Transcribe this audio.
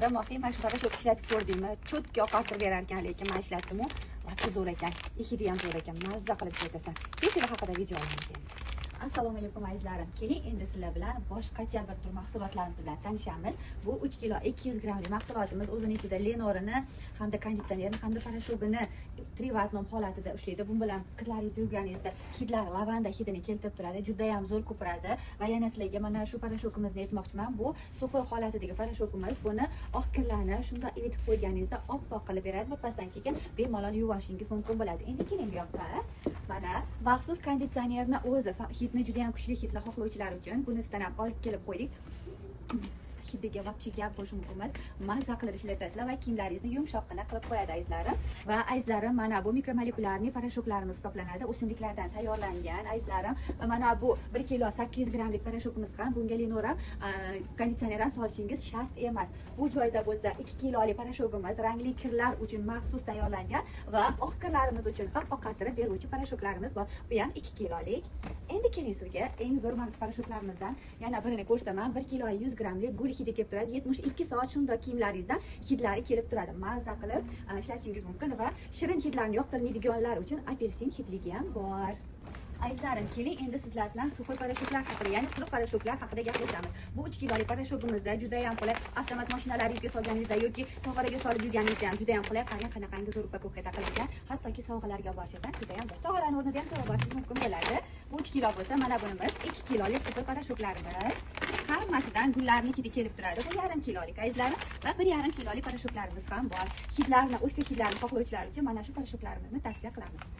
Mohiy, mana shu порошок ishlatib ko'rdingmi? Чётко oqartirib berar ekan, lekin men ishlatdim-u, вообще zo'r ekan. Hidi ham zo'r ekan, mazza qilib ishlatasan. Hidi haqida video olamiz endi. Assalomu alaykum, azizlarim. Keling, endi sizlar bilan boshqacha bir tur mahsulotlarimiz bilan tanishamiz. Bu 3 kilo 200 grammlik mahsulotimiz o'zini ichida Lenorini hamda konditsionerni hamda порошок ini 3 в одном holatida ushlaydi. Bu bilan kirlaringizni yuvganingizda hidlar, lavanda hidini keltirib turadi, juda ham zo'r ko'piradi. Va yana sizlarga mana shu порошок imizni aytmoqchiman. Bu сухой holatidagi порошок imiz. Buni oq kirlarni shunday ivitib qo'yganingizda oppoq qilib beradi. Birpasdan keyin bemalol yuvishingiz mumkin bo'ladi. Endi keling bu yoqqa. Mana maxsus konditsionerni o'zi hidni, juda ham kuchli hidlar xohlovchilar uchun bunisidan ham olib kelib qo'ydik. Hidiga вообще gap bo'lishi mumkin emas. Mazza qilib ishlatasizlar va kiyimlaringizni yumshoqqina qilib qo'yadi, azizlarim. Va, azizlarim, mana bu микромолекулярный порошок larimiz hisoblanadi, o'simliklardan tayyorlangan, azizlarim. Va mana bu 1 kilo 800 grammlik порошок imiz ham, bunga Lenor ham, konditsioner ham solishingiz shart emas. Bu joyda bo'lsa 2 kilolik порошок imiz rangli kirlar uchun maxsus tayyorlangan va oq kirlarimiz uchun ham oqartirib beruvchi порошок larimiz bor. Bu ham 2 kilolik. Endi keling, sizga eng zo'r порошок larimizdan yana birini ko'rsataman. 1 kilo 100 grammlik gul hidi kelib turadi. 72 soat shundoq kiyimlaringizdan hidlari kelib turadi. Mazza qilib ishlatishingiz mumkin va shirin hidlarni yoqtirmaydiganlar uchun apelsin hidligi ham bor. Azizlarim, keling, endi sizlar bilan сухой порошок lar haqida, ya'ni quruq порошок lar haqida gaplashamiz. Bu 3 kilolik порошок imizda juda ham qulay. Avtomat mashinalaringizga solganingizda yoki tog'oraga solib yurganingizda ham juda ham qulay. Qarang, qanaqangi zo'r упаковка da qilingan. Hattoki sovg'alarga olib borishingiz ham juda ham zo'r. Tog'orani o'rnida ham solib borishingiz mumkin bo'ladi. Bu 3 kilo bo'lsa, mana bunimiz 2 kilolik сухой порошок larimiz. Hammasidan gullarni hidi kelib turadi. Bu yarim kilolik, azizlarim, va 1,5 kilolik порошок larimiz ham bor. Hidlarni, o'tka hidlarni xohlovchilar uchun mana shu порошок larimizni tavsiya qilamiz.